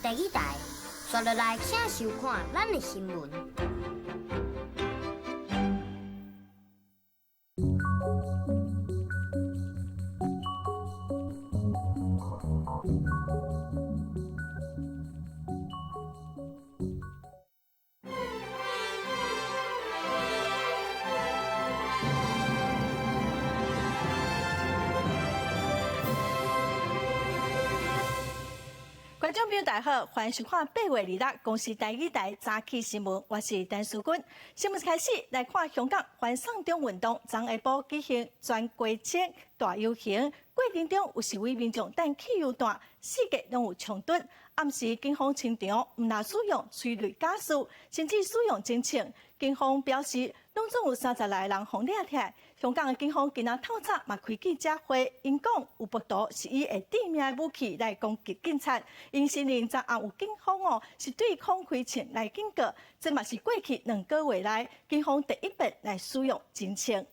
台語台，刷落來請收看咱的新聞。觀眾朋友大家好，歡迎收看8月26公視台語台早起新聞，我是陳淑君。新聞開始來看香港反送中運動，昨下晡舉行全過程大遊行，過程中有示威民眾擲汽油彈，四界攏有衝突。暗時警方清場，毋但使用催淚瓦斯，甚至使用真槍。警方表示，攏總有30來个人予掠起來。香港的警方今仔透早嘛開記者會，𪜶講有暴徒是以會致命的武器來攻擊警察，𪜶承認昨暗有警方哦是對空開槍來警告，這嘛是過去2個月來警方第一遍來使用真槍。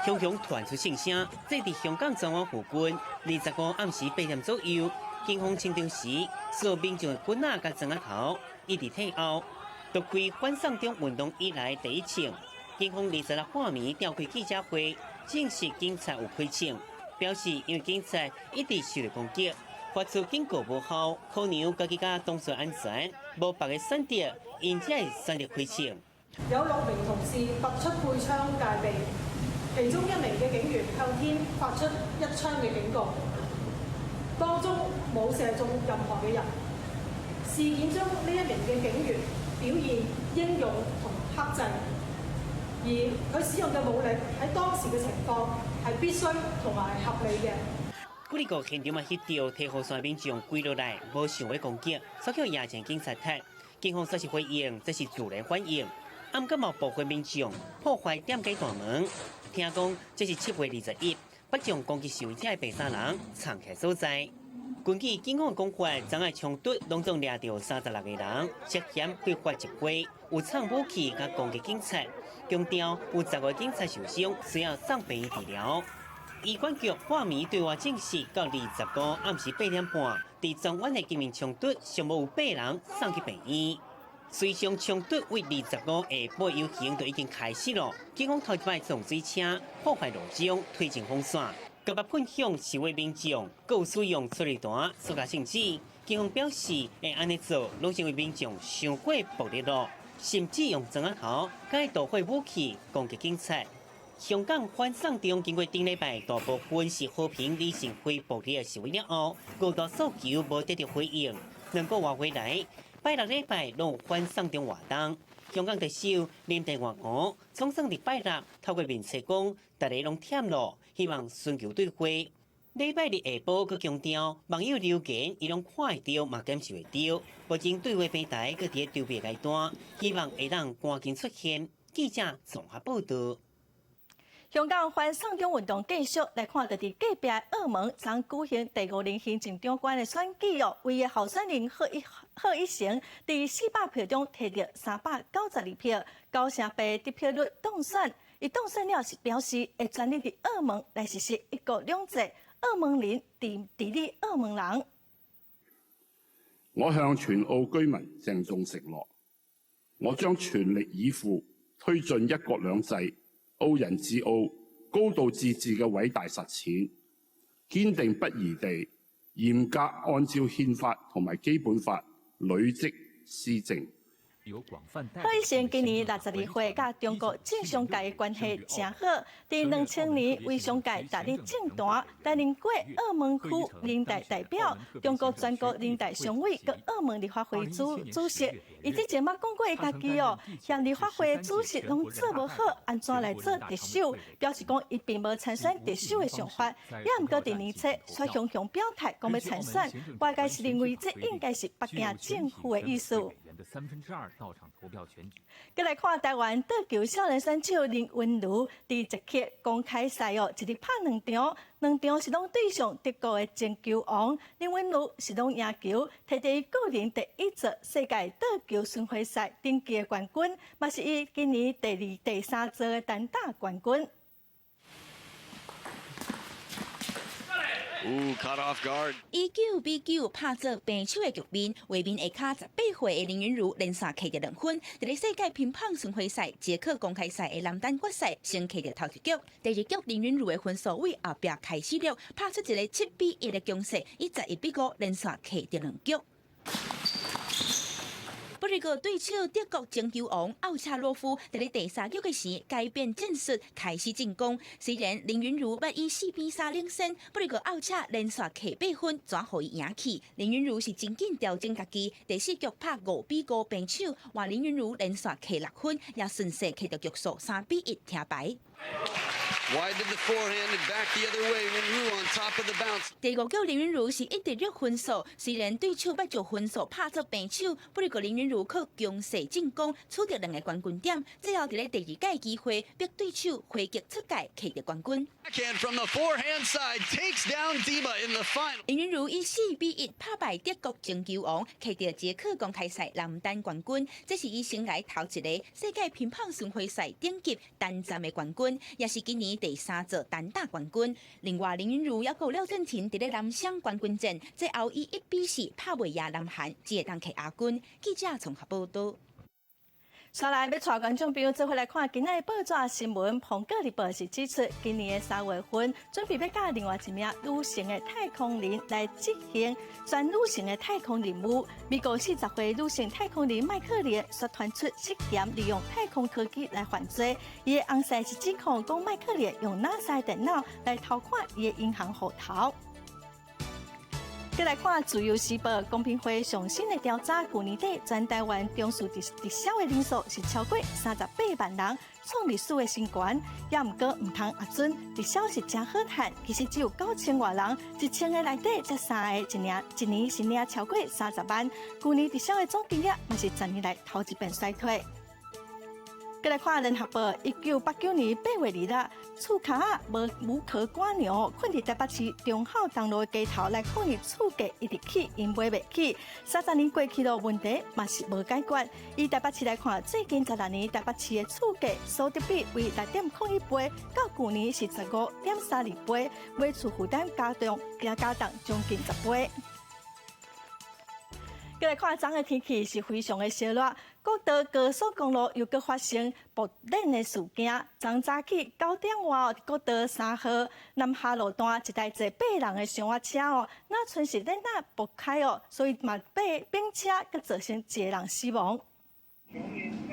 雄雄傳出聲聲，這佇香港荃灣附近，25暗時8點左右，警方清場時，所有民眾的棍仔佮磚仔頭一直退後。奪開反送中運動以來第一槍，警方26半暝召開記者會，證實警察有開槍，表示因為警察一直受到攻擊，發出警告無效，考量家己佮同事安全，無別个選擇，𪜶才會選擇開槍。有6名同事拔出配槍戒備。其中一名嘅警員向天發出一槍嘅警告，當中冇射中任何嘅人。事件中呢一名嘅警員表現英勇同克制，而佢使用嘅武力喺當時嘅情況係必須同埋合理嘅。幾個現場嘛翕著提雨傘民眾跪落來，無想欲攻擊，煞予野戰警察踢。警方煞是回應，這是自然反應。毋過嘛部分民眾破壞店家大門。聽講這是7月21，北將攻擊示威者的白衫人藏起所在。根據警方講法，昨下衝突攏總掠著36個人，涉嫌非法集會，有藏武器佮攻擊警察，強調有10個警察受傷，需要送病院治療。醫管局半暝對外證實，到25暗時8點半，佇荃灣的警民衝突，上無有8人送去病院。隨上衝突為25下晡遊行就已經開始了，警方頭一擺用水車破壞路障，推進封線，佮捌噴向示威民眾，閣有使用催淚彈、塑膠性質。警方表示會按呢做，攏是因為民眾傷過暴力咯，甚至用磚仔頭、佮導火武器攻擊警察。香港反送中經過頂禮拜大部分是和平理性非暴力的示威了後，五大訴求無得到回應，2個外回來。拜六禮拜攏有反送中活動，香港特首林鄭月娥總算佇拜六透過面冊講，大家攏忝咯，希望尋求對話。禮拜日下晡閣強調，網友留言伊攏看會著，嘛感受會著。目前對話平台閣佇咧籌備階段，希望會當趕緊出現。記者綜合報導。香港反送中運動繼續來看，就佇隔壁澳門，昨舉行第五任行政長官的選舉哦，唯一候選人賀一誠，佇400票中提著392票，9成8得票率當選。伊當選了是表示會全力佇澳門來實施一國兩制，澳門人治治理澳門人。我向全澳居民鄭重承諾，我將全力以赴推進一國兩制、澳人治澳、高度自治嘅偉大實踐，堅定不移地嚴格按照憲法同埋基本法履職施政。賀一誠今年62歲，佮中國政商界的關係誠好。佇2000年為商界踏入政壇，擔任過澳門區人大代表、中國全國人大常委、佮澳門立法會主席。伊之前捌講過伊家己哦，嫌立法會主席攏做無好，按怎來做特首？表示講伊並無參選特首的想法。也毋過佇年初，煞雄雄表態講欲參選，外界是認為這應該是北京政府的意思。閣來看台灣桌球少年選手林昀儒佇捷克公開賽哦，一日拍兩場，兩場是攏對上德國的前球王。林昀儒是攏贏球，提著伊個人第一座世界桌球巡迴賽頂級的冠軍，嘛是伊今年第二、第三座的單打冠軍。Ooh, caught off guard. 以9比9拍做平手的局面，畫面下跤18歲的林昀儒連續揢著2分，佇咧世界乒乓巡迴賽捷克公開賽的男單決賽先揢著頭一局，第二局林昀儒的分數對後壁開始了，拍出一個7比1的攻勢，以11比5連續揢著兩局。不過對手德國前球王奧恰洛夫，佇咧第三局的時改變戰術，開始進攻。雖然林昀儒捌以4比3領先，不過奧恰連續揢8分，轉予伊贏去。林昀儒是真緊調整家己，第四局拍5比5平手，換林昀儒連續揢6分，也順勢揢著局數3比1聽牌。 Wide to the forehand and back the other way. Ru on top of the bounce. 第五局林昀儒是一直落分數，雖然對手捌將分數拍做平手，不過林昀儒靠強勢進攻取得兩个冠軍點，最後佇咧第二屆機會逼對手回擊出界，揢著冠軍。 Backhand from the forehand side takes down Dima in the final. 林昀儒以4比1拍敗德國前球王，揢著捷克公開賽男單冠軍，這是伊生涯頭一个世界乒乓巡迴賽頂級單站的冠軍，也是今年第三座單打冠軍。另外，林昀儒猶閣廖振廷佇咧男雙冠軍戰，最後以1比4拍袂贏南韓，只會當揢亞軍。記者綜合報道。接來欲帶觀眾朋友做伙來看今仔的報紙新聞。蘋果日報是指出，今年的3月份準備欲佮另外一名女性的太空人來執行全女性的太空任務。美國40歲女性太空人麥克連煞傳出涉嫌利用太空科技來犯罪。伊的翁婿是指控講麥克連用 NASA 電腦來偷看伊的銀行戶頭。閣來看《自由時報》公平會上新的調查，舊年底全台灣從事直銷的人數是超過38萬人，創歷史的新高。也毋過毋通阿準，直銷是誠好趁，其實只有9000外人，1000个內底才三个，一年是領超過30萬。舊年直銷的總金額嘛是10年來頭一遍衰退。閣來看聯合報，1989年8月2日，厝跤仔無無殼蝸牛睏佇台北市忠孝東路的街頭來抗議厝價一直起，𪜶買袂起。30年過去囉，問題嘛是無解決。以台北市來看，最近16年台北市的厝價所得比為6.01倍，到舊年是15.32倍，買厝負擔加重，加重將近10倍。閣來看昨昏的天氣是非常的燒熱，國道高速公路又閣發生爆鏈的事件。昨早起9點外，國道3號南下路段一台坐八人的小車哦，若賰是鏈仔爆開哦，所以嘛被並車閣造成一個人死亡。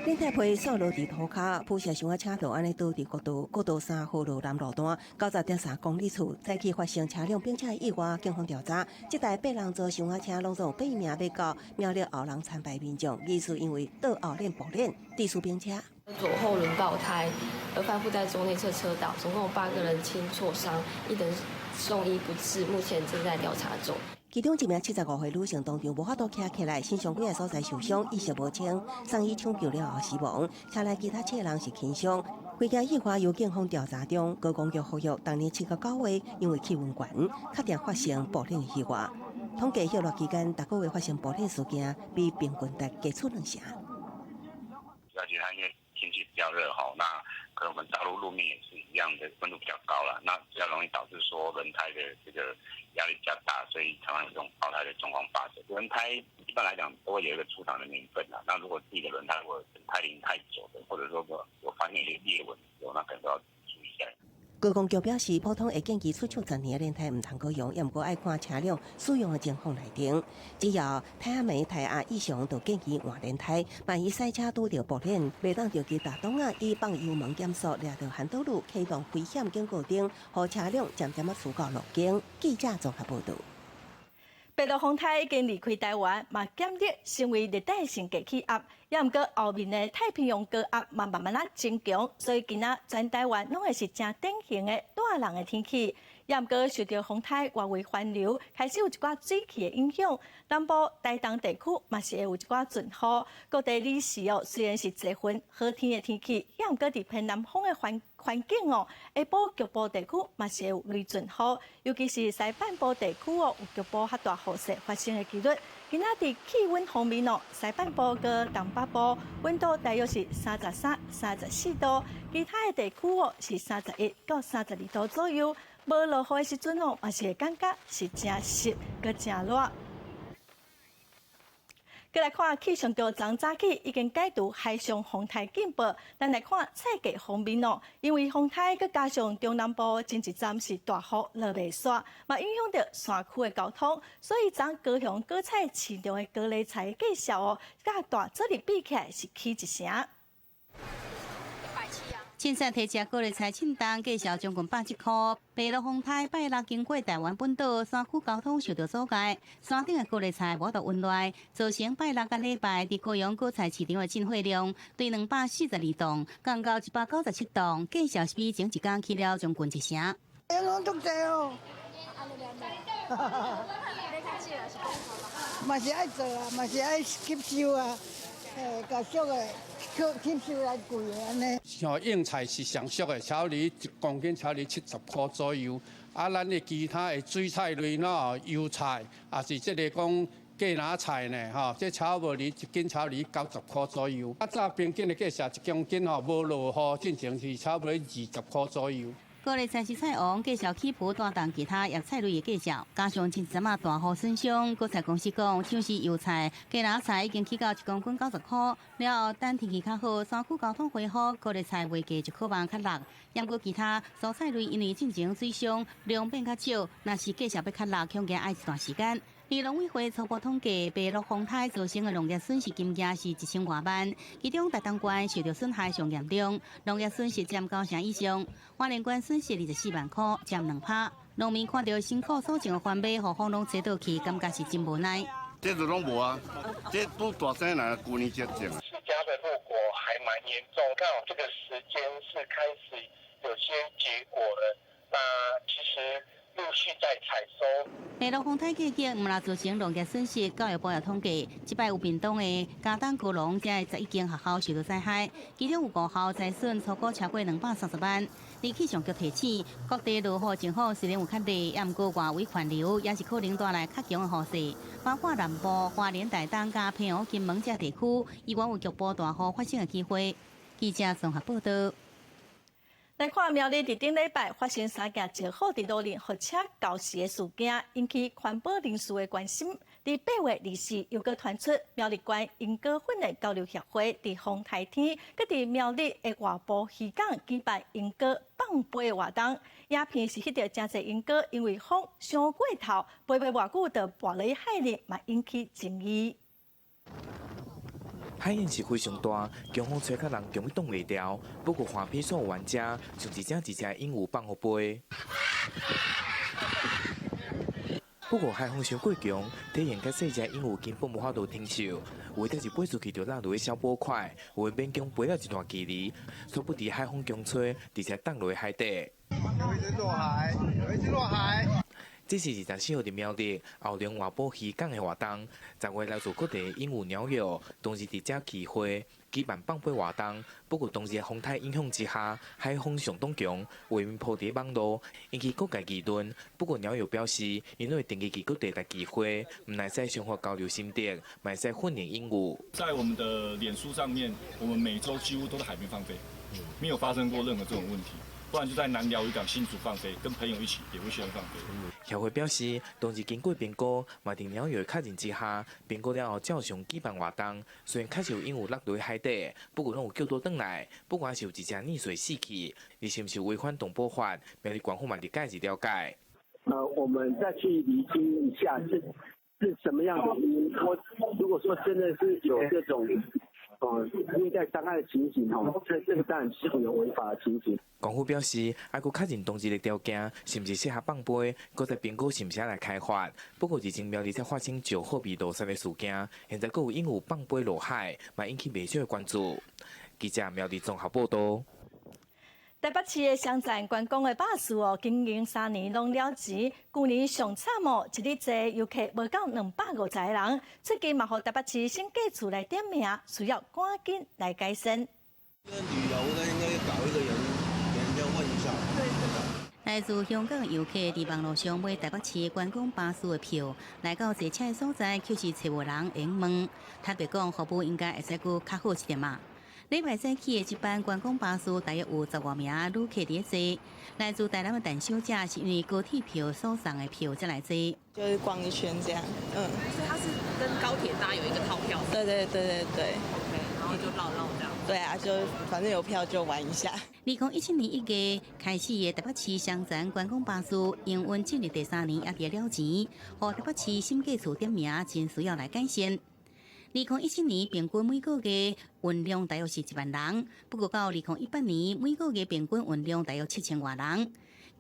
輪胎皮掃落佇塗跤，鋪設小車道按呢倒佇國道3號路南路段90.3公里處，早起發生車輛並車意外，警方調查，這台八人座小車攏總八名欲到苗栗後龍參拜民眾，疑似因為倒後鏈爆鏈，致使並車。左後輪爆胎，而翻覆在中內側車道，總共有8個人輕挫傷，一人送醫不治，目前正在調查中。其中一名75歲女性當場無法度徛起來，身上幾个所在受傷，意識無清，送醫搶救了後死亡。車內其他七个人是輕傷。規件意外由警方調查中，高公局呼籲，當年7到9月，因為氣溫懸，確定發生爆鏈意外。統計歇熱期間，逐個月發生爆鏈事件，比平均值加出2成。而且它因為天氣比較熱吼，那可能我們大陸路面也是一樣的溫度比較高啦，那比較容易導致說輪胎的這個壓力比較大，所以常常有這種爆胎的狀況發生。輪胎一般來講都會有一個出廠的年份啦，那如果自己的輪胎如果胎齡太久的，或者說有發現一些裂紋的時候，那可能都要注意一下。高公局表示，普通會建議出廠10年的輪胎毋通閣用，也毋過愛看車輛使用的情況來定。只要胎壓沒胎壓異常，就建議換輪胎。萬一賽車拄著爆鏈，袂當著急踏擋仔，以放油門減速，掠著反道路，啟動危險警告燈，予車輛漸漸仔駛到路肩。記者綜合報導。白鹿風颱已經離開台灣，嘛減弱成為熱帶性低氣壓。也毋過後面的太平洋高壓嘛慢慢仔增強，所以今仔全台灣攏會是誠典型的熱人的天氣。也毋過受著風颱外圍環流，開始有一寡水汽的影響，南部台東地區嘛是會有一寡陣雨。各地日時哦，雖然是濟雲好天的天氣，也毋過佇偏南風的環境哦，下晡局部地區嘛是會有雷陣雨，尤其是西半部地區哦，有局部較大雨勢發生的幾率。今仔佇氣溫方面哦，西半部佮東北部溫度大約是33、34度，其他的地區哦是31到32度左右。無落雨的時陣哦，嘛是會感覺是誠濕閣誠熱。閣來看氣象局昨早起已經解除海上風颱警報，咱來看菜價方面哦，因為風颱閣加上中南部前一陣是大雨落袂煞，嘛影響著山區的交通，所以昨高雄果菜市場的高麗菜價數哦，佮大做日比起來是起一成。凊彩提隻高麗菜稱重，價數將近170箍。白鷺風颱拜六經過台灣本島，山區交通受到阻礙，山頂的高麗菜無法度運來，造成拜六佮禮拜佇高雄果菜市場的進貨量對242噸降到197噸，價數是比前一工起了將近一成。影響足濟哦，嘛是愛做啊，嘛是愛吸收啊，較俗的。吸收來貴的按呢。像莺菜是上俗的，超離1公斤超離70箍左右。啊，咱的其他的水菜類喏，油菜，也是這個講芥藍菜呢，吼，這差無離1斤超離90箍左右。啊，早平均的價數1公斤吼，無落雨進前是差不多20箍左右。高麗菜是菜王，價數起伏帶動其他葉菜類的價數，加上前陣仔大雨損傷，果菜公司講，像是油菜、芥藍菜已經起到1公斤90箍，了後等天氣較好，山區交通恢復，高麗菜賣價就可望較落。毋過其他蔬菜類因為進前水傷量變較少，若是價數欲較落，恐驚愛一段時間。而農委會初步統計，白鷺風颱造成的農業損失金額是1000外萬，其中台東縣受著損害上嚴重，農業損失佔9成以上；花蓮縣損失24萬箍，佔2%。農民看著辛苦所種的番麥，予風攏吹倒去，感覺是真無奈。這都攏無啊，這都大聲來，舊年才種。釋迦的落果還蠻嚴重，剛好這個時間是開始有些結果了。那其實陸續在採收。白鷺風颱過境，毋但造成農業損失。教育部也統計，這擺有屏東的佳冬高農這11間學校受到災害，其中有五校災損初估超過230萬。而氣象局提醒，各地落雨情況雖然有較熱，也毋過外圍環流也是可能帶來較強的雨勢，包括南部、花蓮、台東佮澎湖、金門這地區，依然有局部大雨發生的機會。記者綜合報道。來看苗栗佇頂禮拜發生三件石虎佇路面予車攪死的事件，引起環保人士的關心。佇8月24又閣傳出苗栗縣鸚鵡訓練交流協會佇風颱天，閣佇苗栗的外埔漁港舉辦鸚鵡放飛活動。影片是翕著誠濟鸚鵡因為風傷過頭，飛袂偌久就跋落去海裡，嘛引起爭議。海浪是非常大，強風吹甲人強欲擋袂牢。不過岸邊所有玩家將一隻一隻鸚鵡放予飛。不過海風傷過強，體型較細隻鸚鵡根本無法度承受，有的就是飛出去就落落去小波塊，有的勉強飛了一段距離，卻不佇海風強吹，直接蕩落海底。有一隻落海，有一隻落海。這是24號佇苗栗後龍外埔漁港的活動，10月來自各地鸚鵡鳥友，當日佇遮聚會舉辦放飛活動。不過當日風颱影響之下，海風相當強，畫面鋪佇網路，引起各界議論。不過鳥友表示，𪜶會定期去各地來聚會，毋但會使相互交流心得，嘛會使訓練鸚鵡。在我們的臉書上面，我們每週幾乎都在海邊放飛，沒有發生過任何這種問題。不然就在南寮漁港新竹放飛，跟朋友一起也會喜歡放飛。協會表示，當日經過評估，嘛佇鳥友確認之下，評估了後照常舉辦活動。雖然確實有鸚鵡落佇海底，不過攏有救倒轉來。不過還是有一隻溺水死去，而是毋是違反動保法，苗栗縣府嘛佇介入了解。我們再去釐清一下是什麼樣的原因。我如果說真的是有這種虐待傷害的情形，吼，這個當然是有違法的情形。縣府表示，猶閣確認當日的條件是毋是適合放飛，閣再評估是毋是來開罰。不過，日前苗栗才發生石虎被落殺的事件，現在閣有鸚鵡放飛落海，嘛引起袂少的關注。記者苗栗綜合報道。台北市的雙棧觀光的巴士哦，經營3年攏了錢，舊年上慘哦，一日坐遊客無夠250個人，最近嘛，予台北市審計處來點名，需要趕緊來改善。旅遊的應該搞一個人，給人家問一下。來自香港的遊客佇網路上買台北市觀光巴士的票，來到坐車的所在，卻是揣無人會用問。坦白講，服務應該會使閣較好一點嘛。禮拜早起的這班觀光巴士大約有十外名旅客佇咧坐。來自台南的陳小姐是因為高鐵票所送的票才來坐。就是逛一圈這樣，嗯。所以它是跟高鐵搭有一個套票。對對對對對。 OK，然後就繞繞這樣。對啊，就反正有票就玩一下。2017年1月開始的台北市雙層觀光巴士營運進入第三年，也佇了錢，予台北市審計處點名，真需要來改善。2017年平均每個月運量大約是1萬人，不過到2018年每個月平均運量大約7000外人。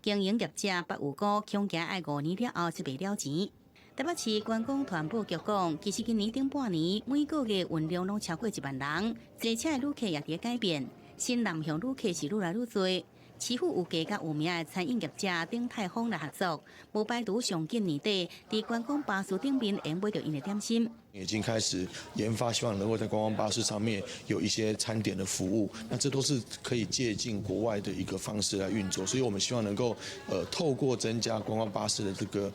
經營業者不有估，恐驚愛5年了後才會了錢。台北市觀光團保局講，其實今年頂半年每個月運量攏超過1萬人，坐車的旅客也佇改變，新南向旅客是愈來愈濟。市府有計佮有名的餐飲業者鼎泰豐來合作，無排除上緊年底佇觀光巴士頂面會買著𪜶的點心。已經開始研發，希望能夠在觀光巴士上面有一些餐點的服務，那這都是可以借鑑國外的一個方式來運作，所以我們希望能夠透過增加觀光巴士的這個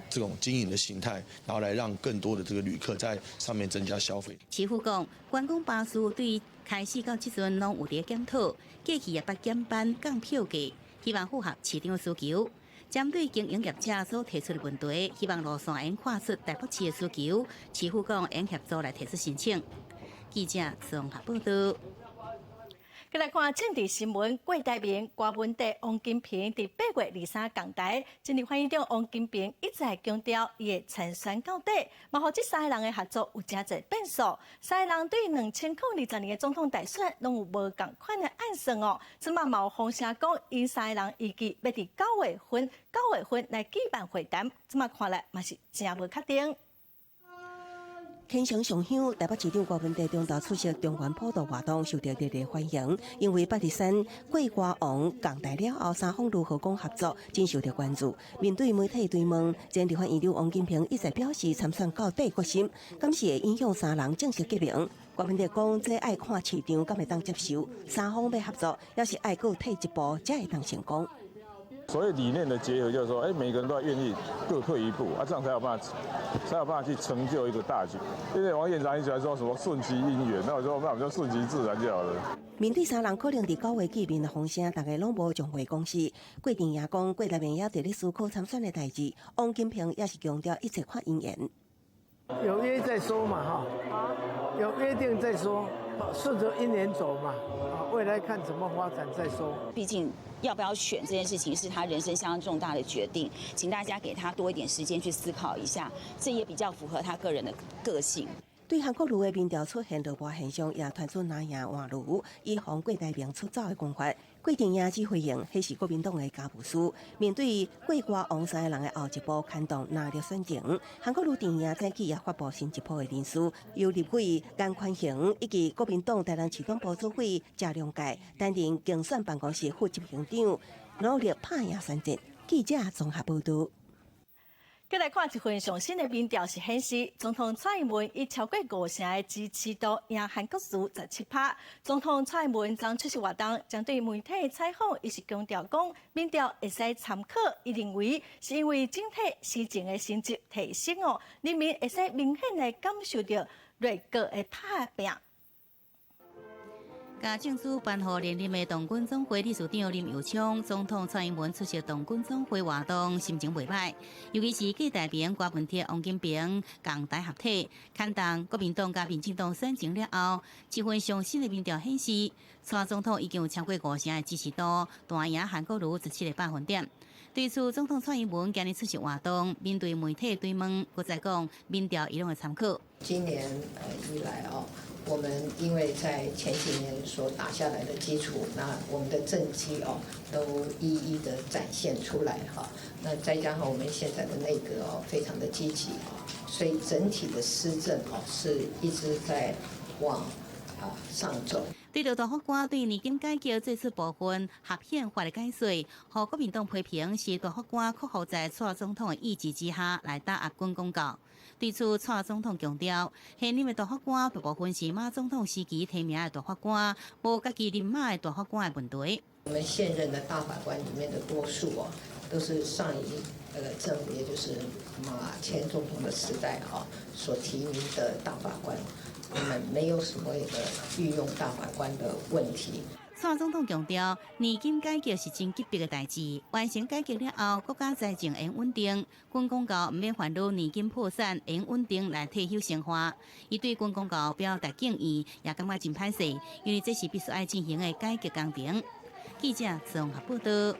這種經營的形態，然後來讓更多的這個旅客在上面增加消費。市府講，觀光巴士對開始到這陣攏有佇檢討，過去也捌減班降票價，希望符合市場需求。針對經營業者所提出的問題，希望路線會看出台北市的需求，市府講會協助來提出申請。記者綜合報道。繼來看政治新聞，郭台銘、柯文哲、王金平佇8月23共台，政治院長王金平一再強調，伊會參選到底，嘛予這三个人的合作有誠濟變數。三个人對2020年的總統大選攏有無仝款的暗算哦。這馬嘛有風聲講，𪜶三个人預計欲佇九月份來舉辦會談，這馬看來嘛是誠無確定。天祥上香，台北市長柯文哲中晝出席中元普渡活動，受到熱烈歡迎。因為8月3郭柯王仝台了後，三方如何講合作，真受到關注。面對媒體追問，前立法院長王金平一再表示參選到底決心，敢是會影響三人正式結盟？柯文哲講，這愛看市場敢會當接受，三方欲合作，猶是愛閣退一步，才會當成功。所謂理念的結合，就是說，哎，每個人都要願意各退一步，啊，這樣才有辦法，才有辦法去成就一個大局。因為王院長很喜歡說什麼順其因緣，那我說那我們就順其自然就好了。面對三人可能佇九月見面的風聲，大家攏無將話講死。郭台銘講，郭台銘也佇咧思考參選的代誌。王金平也是強調一切看因緣。有約再說嘛，哈，有約定再說，順着因緣走嘛，未來看怎麼發展再說。畢竟要不要選這件事情是他人生相當重大的決定，請大家給他多一點時間去思考一下，這也比較符合他個人的個性。對韓國瑜的民調出現落敗現象，也傳出藍營換瑜，以防郭台銘出走的講法。郭台銘只回應，彼是國民黨的家務事。面對郭柯王三个人的後一步牽動藍綠選情，韓國瑜陣營早起也發布新一波的人事，由立委顏寬恆以及國民黨台南市黨部主委謝龍介擔任競選辦公室副執行長，努力拍贏選戰。記者綜合報道。繼來看一份上新的民調是顯示，總統蔡英文以超過五成的支持度贏韓國瑜17%。總統蔡英文昨出席活動，針對媒體的採訪，伊是強調講，民調會使參考，伊認為是因為整體施政的成績提升哦，人民會使明顯的感受著內閣的拍拚。共政府頒予連任的童軍總會理事長林右昌，總統蔡英文出席童軍總會活動，心情袂䆀。尤其是郭台銘、柯文哲、王金平仝台合體，牽動國民黨佮民進黨選情了後，這份上新的民調顯示，蔡總統已經有超過五成的支持度，大贏韓國瑜17個百分點。對此，總統蔡英文今日出席活動，面對媒體追問，閣再講民調伊攏會參考。今年以來哦，我們因為在前幾年所打下來的基礎，那我們的政績哦都一一的展現出來哈。那再加上我們現在的內閣哦非常的積極，所以整體的施政哦是一直在往上走。對著大法官對年金改革做出部分合憲法的解說，予國民黨批評是大法官屈服在蔡總統的意志之下來打壓軍公教。對此，蔡總統強調，現任的大法官大部分是馬總統時期提名的大法官，無家己認馬的大法官的問題。我們現任的大法官裡面的多數哦，都是上一個政府，也就是馬前總統的時代哈所提名的大法官。我們沒有所謂的御用大法官的問題。蔡總統強調，年金改革是真急迫的代誌。完成改革了後，國家財政會穩定，軍公教毋免煩惱年金破產，會穩定來退休生活。伊對軍公教表達敬意，也感覺真歹勢，因為這是必須愛進行的改革工程。記者綜合報道。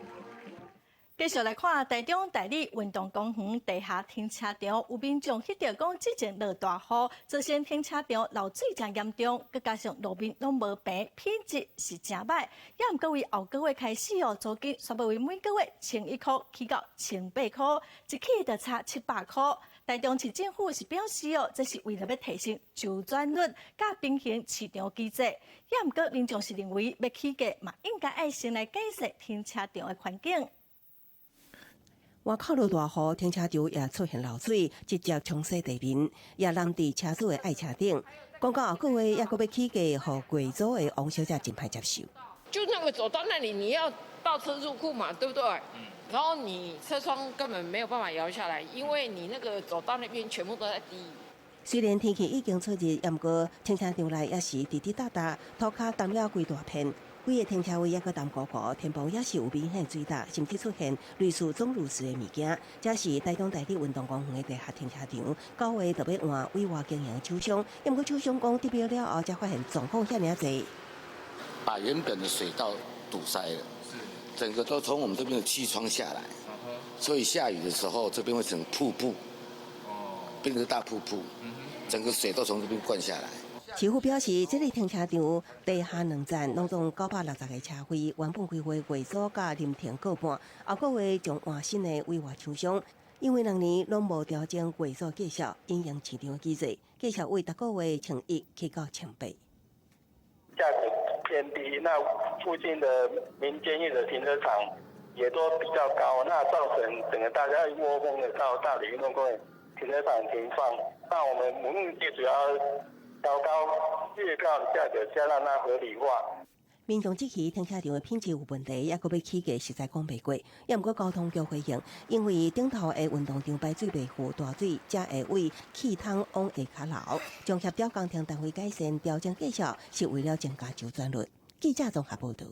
繼續來看台中大里運動公園地下停車場，有民眾彼著講，之前落大雨，造成停車場漏水誠嚴重，閣加上路面攏無平，品質是誠䆀。也毋過為後個月開始哦，租金煞欲為每個月1100起到1800箍，一起就差700箍。台中市政府是表示哦，這是為了欲提升周轉率，佮平衡市場機制。也毋過民眾是認為，欲起價嘛，應該愛先來改善停車場的環境。外口落大雨，停車場也出現漏水，直接沖洗地面，也淋佇車主的愛車頂。講到後個月猶閣欲起價，予月租的王小姐真歹接受。就那個走到那裡，你要倒車入庫嘛，對不對？然後你車窗根本沒有辦法搖下來，因為你那個走到那邊全部都在滴雨。雖然天氣已經出熱，毋過停車場內也是滴滴答答，塗跤澹了規大片。規个停車位猶閣澹糊糊，天棚也是有明顯水呾，甚至出現類似鐘乳石的物件。這是台中大里運動公園的地下停車場，9月就欲換委外經營廠商，毋過廠商講得標了後，才發現狀況遐爾濟。把原本的水道堵塞了，整個都從我們這邊的氣窗下來，所以下雨的時候，這邊會成瀑布，變成大瀑布，整個水都從這邊灌下來。市府表示，這个停車場地下兩層攏總960個車位，原本規劃月租佮臨停各半，後個月將換新的委外廠商。因為兩年攏無調整月租價數，影響市場機制，價數為逐個月1100起到1800。價格偏低，那附近的民間業的停車場也都比較高，那造成整個大家一窩蜂的到大里運動公園停車場停放。那我們目的主要調高月票的價格，先讓它合理化。民眾質疑停車場的品質有問題，猶閣欲起價，實在講袂過。猶毋過交通局回應，因為頂頭的運動場排水袂赴大水，才會為氣筒往下跤流，將協調工程單位改善調整價數，是為了增加周轉率。記者綜合報導。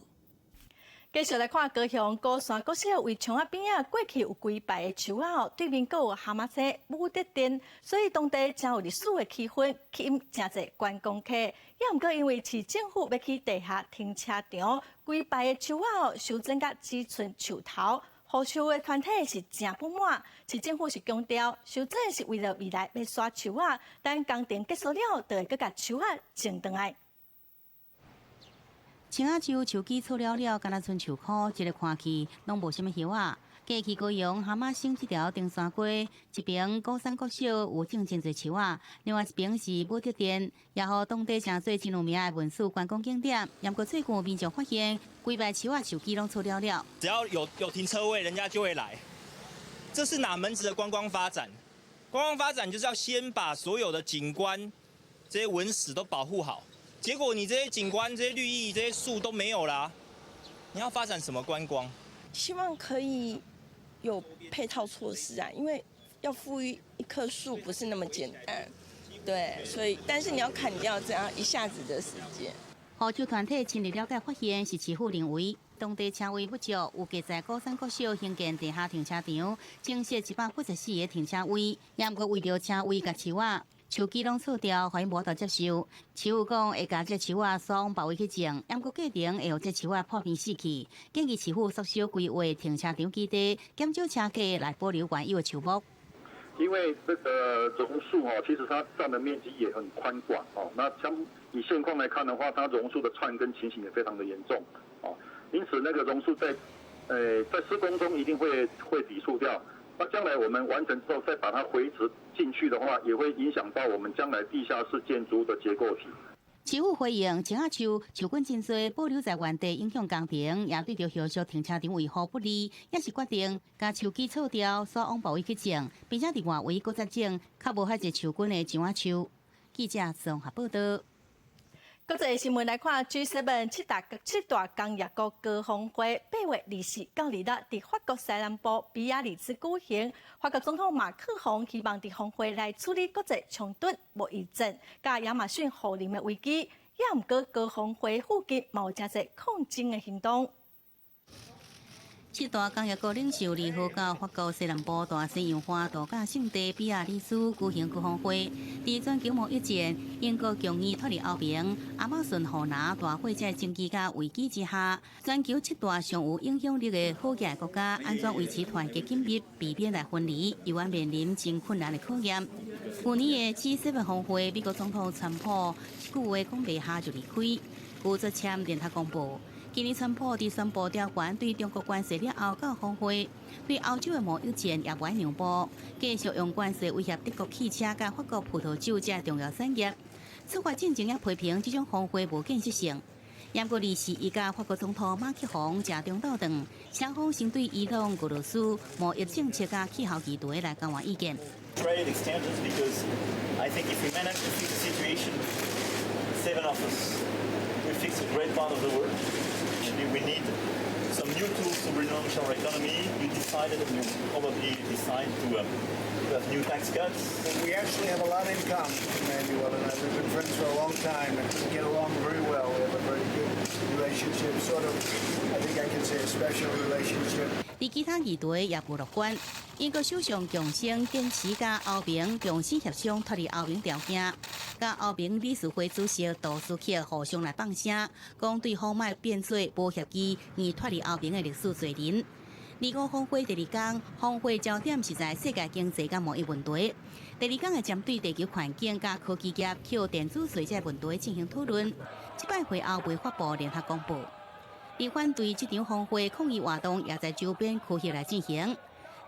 繼續來看高雄鼓山國小圍牆仔邊仔，過去有規排的樹仔哦，對面閣有蛤蟆星武德殿，所以當地誠有歷史的氣氛，吸引誠濟觀光客。也毋過因為市政府欲起地下停車場，規排的樹仔哦，修剪甲只賰樹頭，護樹的團體是誠不滿。市政府是強調，修剪是為了未來欲徙樹仔，等工程結束了，就會閣共樹仔種轉來。青仔樹樹枝粗了了，敢若賰樹箍，這个看去攏無啥物葉仔。過去高雄蛤蟆省這條登山街，一邊鼓山國小有種真濟樹仔，另外一邊是武德殿，也予當地成做真有名的文史觀光景點。毋過最近有民眾發現，規排樹仔樹枝攏粗了了。只要有停車位，人家就會來。這是哪門子的觀光發展？觀光發展就是要先把所有的景觀、這些文史都保護好。結果你這些景觀、這些綠意、這些樹都沒有啦，你要發展什麼觀光？希望可以有配套措施啊，因為要復育一棵樹不是那麼簡單，對，所以但是你要砍掉這樣一下子的時間。護樹團體深入了解，發現是市府認為當地車位不足，有計在鼓山國小興建地下停車場，增設184個停車位，也毋過為著車位佮樹仔。樹枝攏粗掉，予𪜶無法度接受。市府講會共這樹仔徙往別位去種，毋過過程會予這樹仔破病死去。建議市府縮小規劃停車場基地，減少車客來保留原有的樹木。因為這個榕樹哦，其實它佔的面積也很寬廣哦。那像以現況來看的話，它榕樹的串根情形也非常的嚴重哦。因此，那個榕樹在施工中一定會抵觸掉。那將來我們完成之後，再把它回植進去的話，也會影響到我們將來地下室建築的結構體。市府回應，青仔樹樹根真濟，保留在原地影響工程，也對著後續停車場維護不利，也是決定共樹枝銼掉，徙往別位去種，並且佇外圍閣再種較無遐濟樹根的樟仔樹。記者綜合報導。國際新聞來看，G7 七大工業國高峰會8月24到26佇法國西南部比亞里茲舉行。法國總統馬克宏希望佇峰會來處理國際衝突、貿易戰、佮亞馬遜雨林的危機。也毋過高峰會附近嘛有誠濟抗爭的行動。七大工業國領袖2號到法國西南部大西洋岸度假勝地比亞里茲舉行高峰會，佇全球貿易戰、英國強硬脫離歐盟、亞馬遜雨林大火這爭議佮危機之下，全球七大上有影響力的好額國家按怎維持團結緊密，避免來分離，猶原面臨真困難的考驗。舊年的 G7 峰會，美國總統川普一句話講袂下就離開，拒絕簽聯合公報。今年川普佇宣布調懸對中國關稅了後，到峰會對歐洲的貿易戰也無愛讓步，繼續用關稅威脅德國汽車佮法國葡萄酒這重要產業。出發進前也批評這種峰會無建設性。毋過24，伊佮法國總統馬克宏食中晝頓，雙方先對伊朗、俄羅斯貿易政策佮氣候議題來交換意見。 Trade exchanges because I think if we manage to fix the situation, seven of us, we fix a great part of the world. Actually, we need some new tools to relaunch our economy. You decided, and you probably decide to have new tax cuts. We actually have a lot in common, Emmanuel and I. We've been friends for a long time and we get along very well. We have a very good relationship, sort of, I think I can say a special relationship. 佇其他議題也無樂觀。英國首相強生堅持佮歐盟重新協商脫離歐盟條件，佮歐盟理事會主席杜斯克互相來放聲，講對方莫變做無協議而脫離歐盟的歷史罪人。25峰會第二天，峰會焦點是在世界經濟佮貿易問題。第二天會針對地球環境佮科技業、扣電子稅這問題進行討論。這擺會後未發布聯合公報。而反對這場峰會抗議活動也在周邊區域來進行。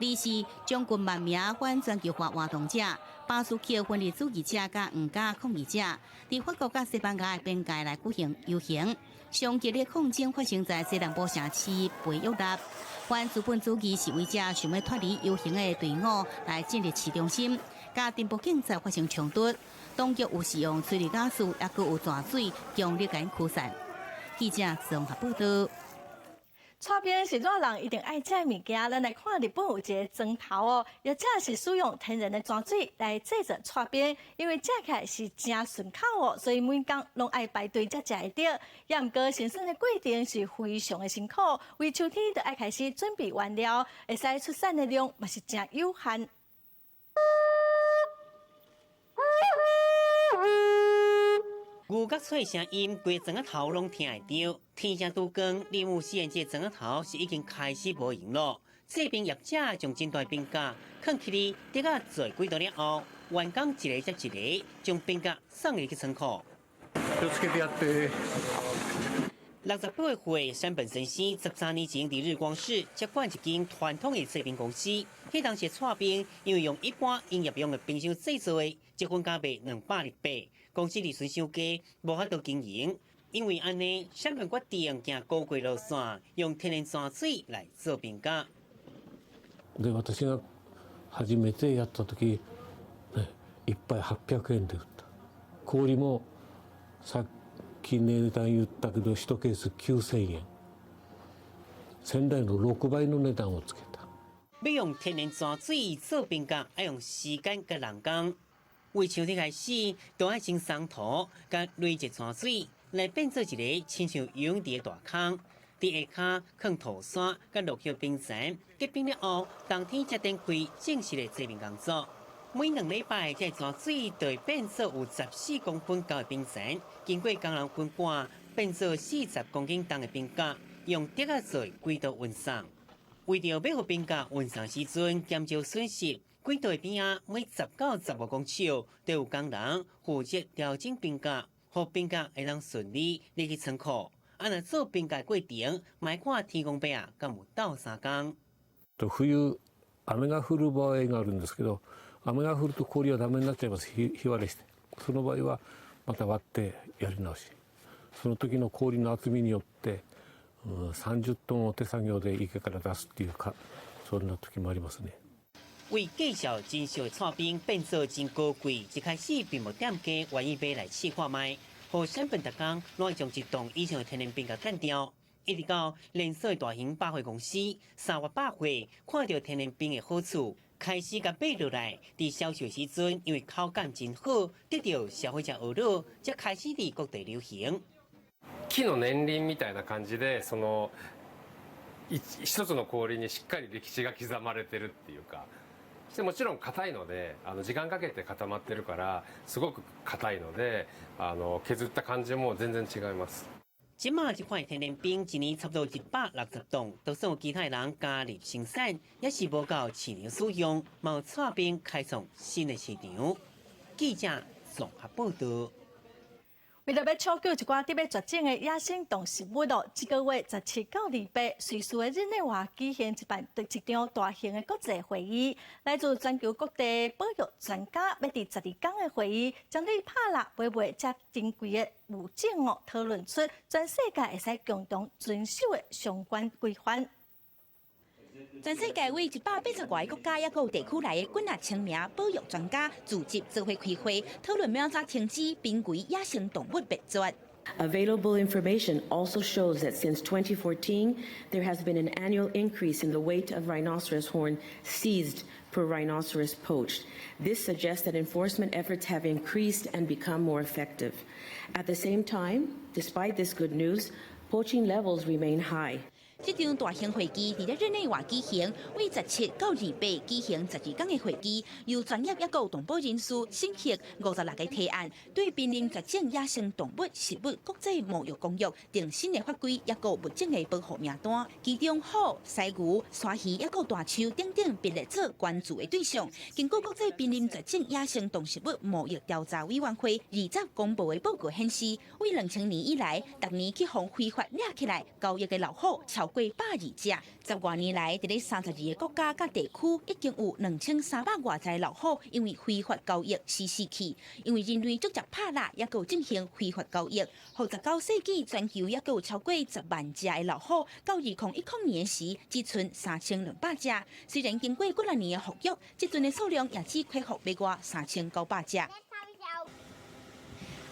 24將近萬名反全球化活動者、巴斯克分離主義者佮黃甲抗議者，佇法國佮西班牙的邊界來舉行遊行。上激烈抗爭發生在西南部城市貝約納，反資本主義示威者想欲脫離遊行的隊伍來進入市中心，佮偵捕警察發生衝突，當局有使用催淚瓦斯，抑閣有泉水強力共𪜶驅散。記者綜合報道。剉冰是熱人一定愛食的物件，咱來看日本有一个莊頭哦，業者是使用天然的泉水來製作剉冰，因為食起來是誠順口哦，所以每工攏愛排隊才食會著。也毋過生產的過程是非常的辛苦，為秋天就愛開始準備原料，會使出產的量嘛是誠有限。牛角喙聲音，規莊仔頭攏聽會著。天正拄光，林武四這莊仔頭是已經開始無閒囉。製冰業者將真大冰架囥起哩，竹仔做幾道了後，員工一个接一个將冰架送入去倉庫。68歲山本先生13年前佇日光市接管一間傳統的製冰公司，彼當時剉冰因為用一般營業用的冰箱製作的，一分價賣228。公司利潤傷低，無法度經營。因為按呢，山本決定行高貴路線，用天然泉水來做冰架。で、私が初めてやった時、一杯800円で売った。氷もさっき値段言ったけど一ケース9000円。先代の6倍の値段をつけた。欲用天然泉水做冰架，愛用時間佮人工。為秋天開始，都愛先鬆土，佮累積泉水，來變做一个親像游泳池的大坑。佇下跤囥土沙佮落葉冰層，結冰了後，當天才展開正式的製冰工作。每2禮拜，這泉水就會變做有14公分高的冰層，經過工人分割，變做40公斤重的冰架，用竹仔做軌道運送。為著欲予冰架運送時陣減少損失，軌道邊仔每10到15公尺都有工人負責調整冰架，予冰架會當順利入去倉庫。啊，若做冰架過程，莫看天公伯啊，敢有鬥相共。冬雨が降る場合があるんですけど、雨が降ると氷はダメになっちゃいます。ひ割れして。その場合はまた割ってやり直し。その時の氷の厚みによって、30トンを手作業で池から出すっていうか、そんな時もありますね。為介紹真俗的剉冰變做真高貴，一開始並無店家願意買來試看覓。予山本逐工攏愛將一棟以上的天然冰共砍掉。一直到連鎖大型百貨公司三月百貨看著天然冰的好處，開始共買落來。佇銷售時陣，因為口感真好，得著消費者呵咾，才開始佇各地流行。木の年輪みたいな感じで、その一つの氷にしっかり歴史が刻まれてるっていうか。してもちろん硬いので、時間かけて固まってるからすごく硬いので、削った感じも全然違います。這馬這款天然冰一年差不多160棟，都算有其他人加入生產，也是無夠市場使用，嘛有剉冰開創新的市場。記者綜合報道。為著欲搶救一寡佇欲絕種的野生動植物咯，這個月17到28，瑞士的日內瓦舉行一辦一場大型的國際會議，來自全球各地保育專家欲佇12工的會議，針對拍獵買賣遮珍貴的物種哦，討論出全世界會使共同遵守的相關規範。全世界為180外個國家抑閣有地區來的幾若千名保育專家聚集做伙開會，討論欲按怎停止瀕危野生動物滅絕。 Available information also shows that since 2014, there has been an annual increase in the weight of rhinoceros horn seized per rhinoceros poached. This suggests that enforcement efforts have increased and become more effective. At the same time, despite this good news, poaching levels remain high. 這場大型會議佇咧日內瓦舉行，為17到28舉行12工的會議，由專業抑閣有動保人士審核56個提案，對瀕臨絕種野生動物食物國際貿易公約訂新的法規，抑閣有物種的保護名單。其中虎、犀牛、鯊魚抑閣大象等等，被列做關注的對象。根據國際瀕臨絕種野生動植物貿易調查委員會20公布的報告顯示，為2000年以來，逐年去予非法掠起來交易的老虎超過120隻，十外年來，佇咧32個國家佮地區，已經有2300外隻老虎因為非法交易死死去。因為人類逐漸拍獵，抑閣進行非法交易，予19世紀全球抑閣有超過10萬隻的老虎，到2010年時只賰3200隻。雖然經過幾若年的復育，這陣的數量也只恢復袂過3900隻。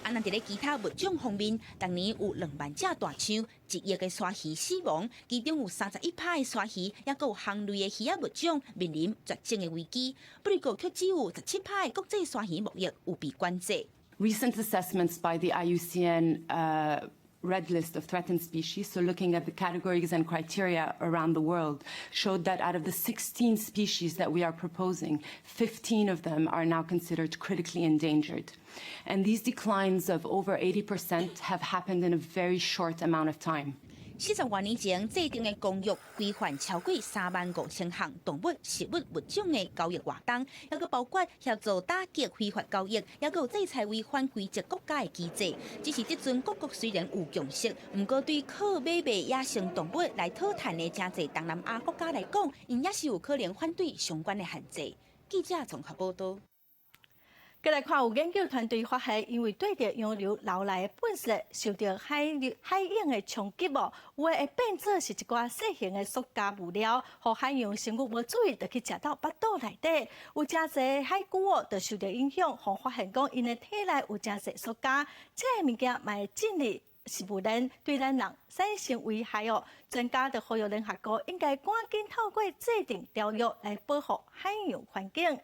啊，若佇咧其他物種方面，逐年有2萬隻大象、1億个鯊魚死亡，其中有31趴的鯊魚，抑閣有魟類的魚仔物種面臨絕種的危機。不過，卻只有17趴的國際鯊魚貿易有被管制。 Recent assessments by the IUCN Red List of Threatened Species, so looking at the categories and criteria around the world, showed that out of the 16 species that we are proposing, 15 of them are now considered critically endangered. And these declines of over 80% have happened in a very short amount of time. 40外年前制定的公約規範超過3萬5千項動物、植物物種的交易活動，抑閣包括協助打擊非法交易，抑閣有制裁違反規則國家的機制。只是這陣各國雖然有共識，毋過對靠買賣野生動物來討趁的誠濟東南亞國家來講，𪜶也是有可能反對相關的限制。記者綜合報道。過來看，有研究團隊發現，因為綴著洋流流來的糞埽受著海流海湧的衝擊哦，有的會變做是一寡細型的塑膠物料，予海洋生物無注意，就去食到腹肚內底。有誠濟海龜哦，就受著影響，予發現講𪜶的體內有誠濟塑膠，這个物件嘛會進入食物鏈，對咱人產生危害哦。專家就呼籲聯合國應該趕緊透過制定條約來保護海洋環境。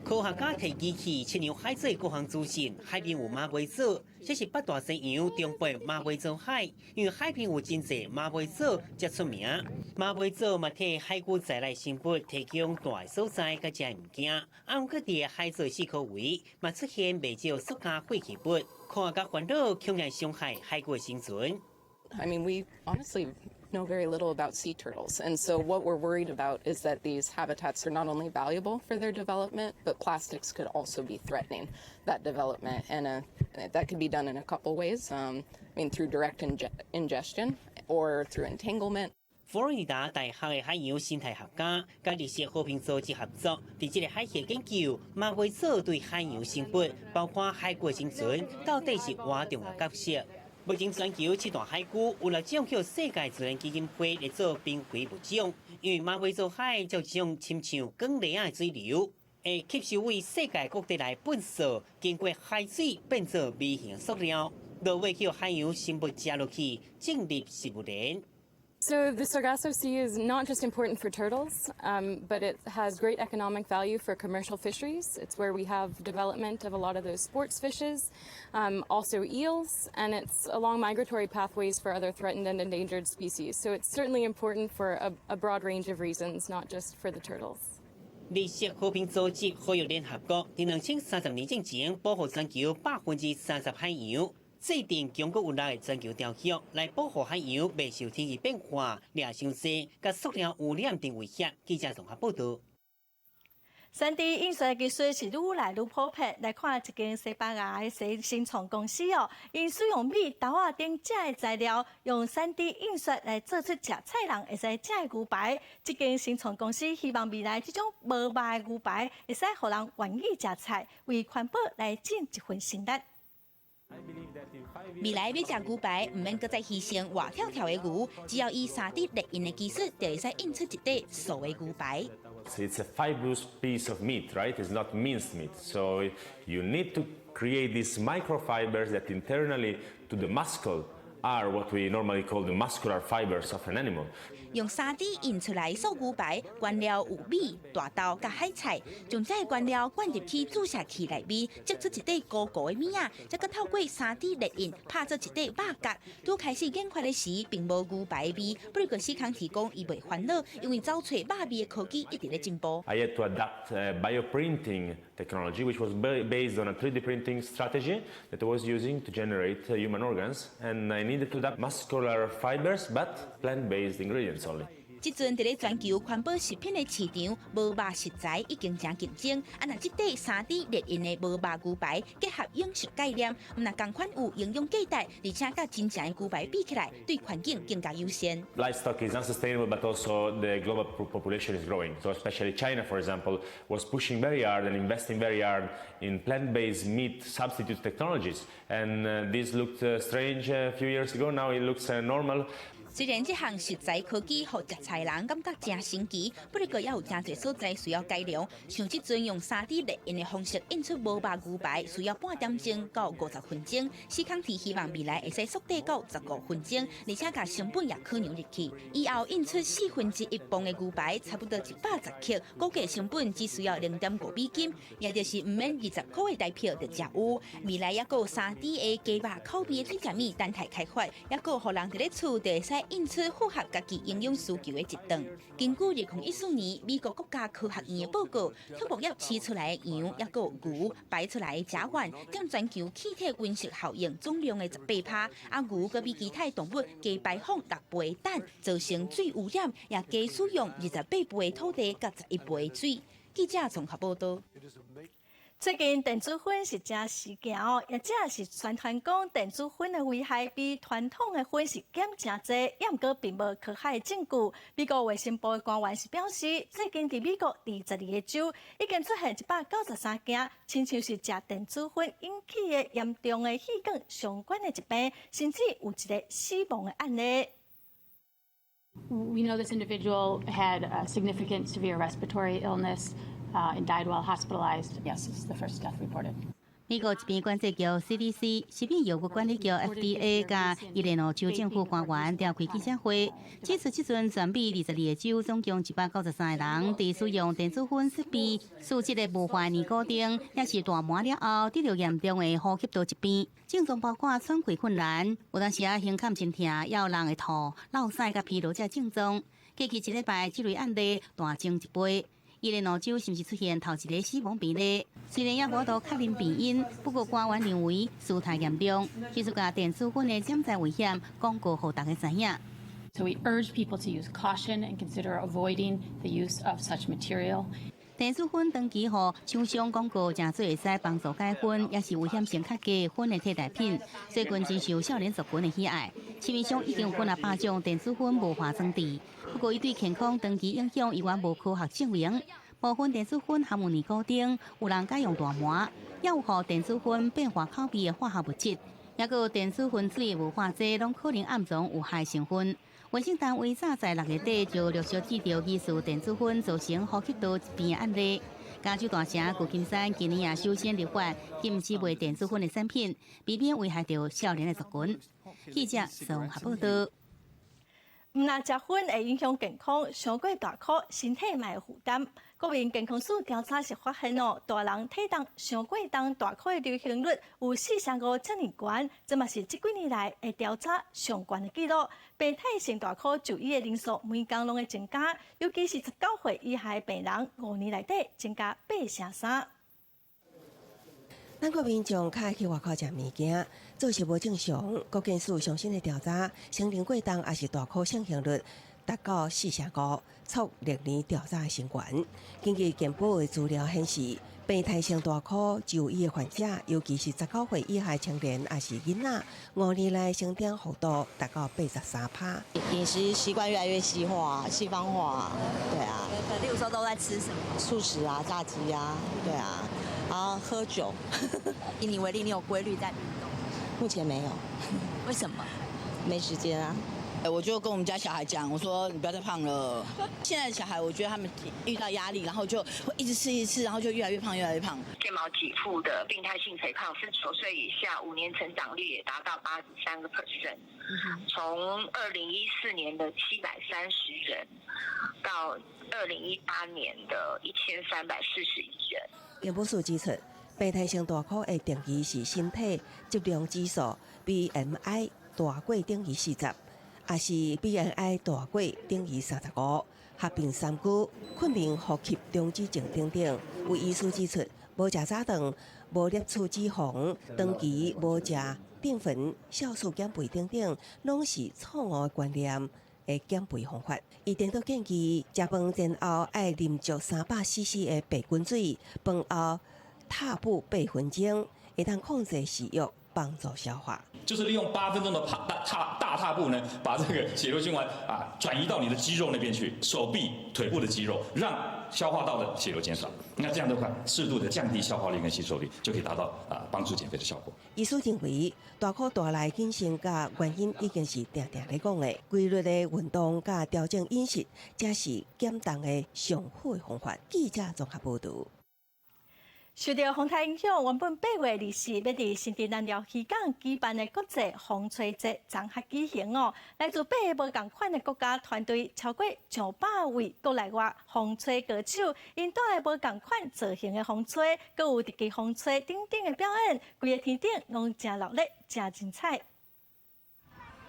科學家提機器測量海水各項資訊，海邊有馬尾藻，這是北大西洋中部馬尾藻海，因為海邊有真濟馬尾藻才出名。馬尾藻嘛替海龜在內生物提供蹛的所在佮食物件。啊，毋過佇海藻四箍圍嘛出現袂少塑膠廢棄物，科學家煩惱恐會傷害海龜生存。 I mean, we honestly know very little about sea turtles. And so what we're worried about is that these habitats are not only valuable for their development, but plastics could also be threatening that development. And that could be done in a couple ways. I mean, through direct ingestion or through entanglement. 佛羅里達大學的海洋生態學家佮綠色和平組織合作，佇這个海域研究馬尾藻對海洋生物，包括海龜生存，到底是偌重要角色。目前全球七大海龜有六種予世界自然基金會列做瀕危物種，因為馬尾藻海就這種親像捲螺仔的水流。會吸收對世界各地來糞埽，經過海水變做微型塑料，落尾去予海洋生物食落去，進入食物鏈。 So the Sargasso Sea is not just important for turtles, but it has great economic value for commercial fisheries. It's where we have development of a lot of those sports fishes, also eels, and it's along migratory pathways for other threatened and endangered species. So it's certainly important for a broad range of reasons, not just for the turtles. 綠色和平組織呼籲聯合國，佇2030年進前保護全球30%海洋，制定強閣有力的全球條約，來保護海洋袂受天氣變化、掠傷濟、佮塑料污染等威脅。記者綜合報導。 3D 印刷技術是愈來愈普遍。來看一間西班牙的新創公司哦，𪜶使用米、豆仔等食的材料，用 3D 印刷來做出食菜人會使食的牛排。這間新創公司希望未來這種無肉的牛排會使予人願意食菜，為環保來盡一份心力。未來欲食牛排，毋免閣再犧牲活跳跳的牛，只要以3D 列印的技術，就會使印出一塊素的牛排。 It's a fibrous piece of meat, right? It's not minced meat. So you need to create these microfibers that internally to the muscle are what we normally call the muscular fibers of an animal. 用3D 印出來素牛排，原料有米、大豆佮海菜，將這个原料灌入去注射器內面，織出一塊糊糊的物仔，再閣透過3D 列印拍做一塊肉角。拄開始研發的時，並無牛排味，不過史康提講伊袂煩惱，因為走揣肉味的科技一直咧進步。 I had to adapt bioprinting technology, which was based on a 3D printing strategy that I was using to generate human organs, and I needed to adapt muscular fibers, but plant-based ingredients only. 這陣佇咧全球環保食品的市場，無肉食材已經誠競爭。啊，若這塊3D 列印的無肉牛排結合飲食概念，毋但仝款有營養價值，而且佮真正的牛排比起來，對環境更加友善。 Livestock is unsustainable, but also the global population is growing. So especially China, for example, was pushing very hard and investing very hard in plant-based meat substitute technologies. And this looked strange a few years ago. Now it looks normal. 雖然這項食材科技予食菜人感覺誠神奇，不過猶有誠濟所在需要改良。像這陣用3D 列印的方式印出無肉牛排，需要半點鐘到50分鐘。史康提希望未來會使縮短到15分鐘，而且共成本也可能入去。以後印出1/4磅的牛排，差不多110克，估計成本只需要0.5美金，也就是毋免20箍的台票就食有。未來猶閣有3D 的雞肉口味的水食物等待開發，猶閣予人佇咧厝就會使印出符合家己營養需求的一頓。根據2014年美國國家科學院的報告，畜牧業飼出來的羊，猶閣牛排出來的甲烷，佔全球氣體溫室效應總量的18%。啊，牛閣比其他動物加排放6倍氮，造成水污染，也加使用28倍的土地佮11倍的水。記者綜合報道。最近電子薰是誠時行哦，業者是宣傳講電子薰的危害比傳統的薰是減誠濟，也毋過並無科學的證據。美國衛生部的官員是表示，最近佇美國22個州已經出現193件，親像是食電子薰引起的嚴重的氣管相關的疾病，甚至有一個死亡的案例。 We know this individual had a significant severe respiratory illness and died while hospitalized. Yes, this is the first death reported. 美國疾病管制局 CDC、食品藥物管理局 FDA 佮伊利諾州政府官員召開記者會，指出這陣全美22個州總共193個人，佇使用電子薰設備、試這个無化尼古丁，抑是大麻了後，得著嚴重的呼吸道疾病，症狀包括喘氣困難，有當時仔胸坎真疼，也有人會吐、落屎佮疲勞這症狀。過去一禮拜，這類案例大增一倍。伊利諾州甚至出現頭一个死亡病例，雖然猶無法度確認病因，不過官員認為事態嚴重，其實共電子薰的潛在危險廣告予大家知影。 So we urge people to use caution and consider avoiding the use of such material. 電子薰長期予廠商廣告，誠做會使幫助戒薰，抑是危險性較低薰的替代品。最近真受少年族群的喜愛，市面上已經有幾若百種電子薰霧化裝置。不過，伊對健康長期影響猶原無科學證明。部分電子薰含有尼古丁，有人改用大麻，也有予電子薰變化口味的化學物質。抑閣有電子薰水的霧化劑，攏可能暗藏有害成分。衛生單位早在6月底就陸續接著疑似電子薰造成呼吸道疾病的案例。加州大城舊金山今年也首先立法禁止賣電子薰的產品，避免危害著少年的族群。記者綜合報道。毋但食薰會影響健康，傷過大箍，身體嘛會負擔。國民健康署調查時發現哦，大人體重傷過重大箍的流行率有4成5遮爾懸，這嘛是這幾年來的調查上懸的紀錄。病態性大箍就醫的人數每工攏會增加，尤其是19歲以下的病人，5年內底增加8成3。咱國民眾較愛去外口食物件，做息無正常。國健署上新的調查，成人過重抑是大箍盛行率達到4成5，創歷年調查的新高。根據健保的資料顯示，病態性大箍就醫的患者，尤其是19歲以下青年抑是囡仔，5年來成長幅度達到83%。飲食習慣越來越西化、西方化，對啊。例如說都在吃什麼？速食啊，炸雞啊，對啊。然後喝酒。以你為例，你有規律在運動？目前沒有。為什麼？沒時間啊。我就跟我們家小孩講，我說你不要再胖了。現在的小孩，我覺得他們遇到壓力，然後就會一直吃一直吃，然後就越來越胖，越來越胖。健保給付的病態性肥胖，19歲以下5年成長率也達到83%，從2014年的730人，到2018年的1341人。健保署指出，病態性大箍的定義是身體質量指數 BMI 大過等於40，抑是 BMI 大過等於35，合併三高、困眠呼吸中止症等等。有醫師指出，無食早頓、無攝取脂肪、長期無食澱粉、酵素減肥等等，攏是錯誤的觀念的減肥方法。伊顛倒建議，食飯前後愛啉足300 cc 的白滾水，飯後踏步8分鐘，會當控制食慾，幫助消化。就是利用8分鐘的大踏大踏步呢，把這個血流循環啊轉移到你的肌肉那邊去，手臂、腿部的肌肉，讓消化道的血流減少。那這樣的話，適度的降低消化率跟吸收率，就可以達到啊幫助減肥的效果。醫師認為，大箍帶來緊身佮原因已經是定定咧講的，規律的運動佮調整飲食，才是減重的上好的方法。記者綜合報導。受著風台影響，原本8月24欲佇新竹南寮漁港舉辦的國際風吹節昨昏舉行哦。來自八个無仝款的國家團隊超過上百位國內外風吹歌手，𪜶帶來無仝款造型的風吹，閣有特技風吹等等的表演，規个天頂攏誠熱鬧，誠精彩。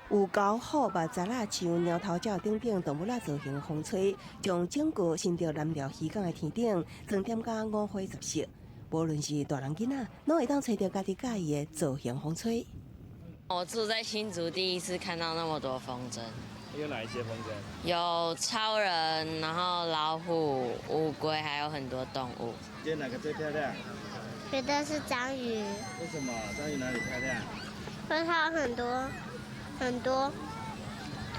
有狗、虎、捌賊仔、象、貓頭鳥等等動物仔造型的風吹，將整個新竹南寮漁港的天頂裝點甲五花十色。無論是大人囡仔，攏會當揣著家己佮意的造型風吹。我住在新竹，第一次看到那麼多風箏。有哪一些風箏？有超人，然後老虎、烏龜，還有很多動物。覺得哪個最漂亮？覺得是章魚。為什麼？章魚哪裡漂亮？因為它有很多很多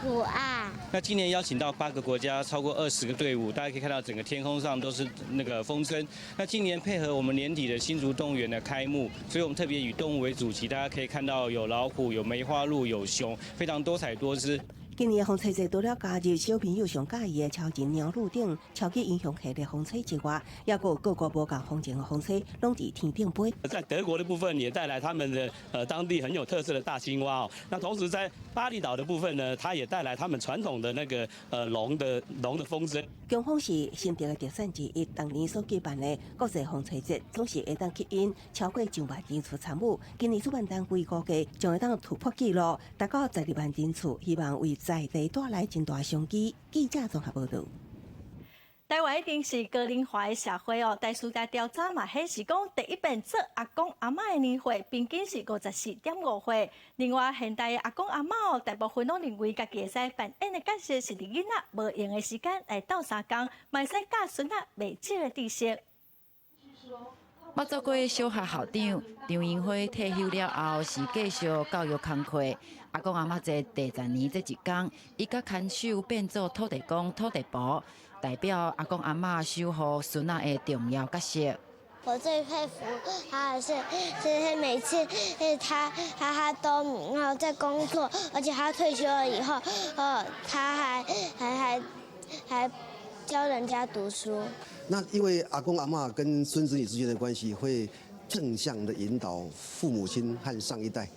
圖案。那今年邀請到八個國家，超過20個隊伍，大家可以看到整個天空上都是那個風箏。那今年配合我們年底的新竹動物園的開幕，所以我們特別以動物為主題，大家可以看到有老虎、有梅花鹿、有熊，非常多彩多姿。今年的風吹節除了加入小朋友上佮意的超人、貓女等超級英雄系列風吹之外，抑閣有各國無仝風情的風吹，攏佇天頂飛。在德國的部分也帶來他們的當地很有特色的大青蛙哦。那同時在巴厘島的部分呢，它也帶來他們傳統的那個龍的風箏。強風是新竹的特產之一，當年所舉辦的國際風吹節總是會當吸引超過上萬人次參與。今年主辦單位估計將會當突破紀錄，達到12萬人次，希望為在地帶來真大商機。記者綜合報導。台灣已經是高齡化的社會哦，台師大調查嘛顯示講，第一遍做阿公阿嬤的年歲平均是54.5歲。另外，現代的阿公阿嬤哦，大部分攏認為家己會使扮演的角色是佇囡仔無閒的時間來鬥相共，嘛會使教孫仔袂少的知識。捌做過小學校長張英輝退休了後，是繼續教育工課。阿公阿嬤節第十年這一工，伊佮牽手變做土地公、土地婆，代表阿公阿嬤守護孫仔的重要角色。我最佩服他的是，是每次他都然後在工作，而且他退休了以後，他還教人家讀書。那因為阿公阿嬤跟孫子女之間的關係，會正向的引導父母親和上一代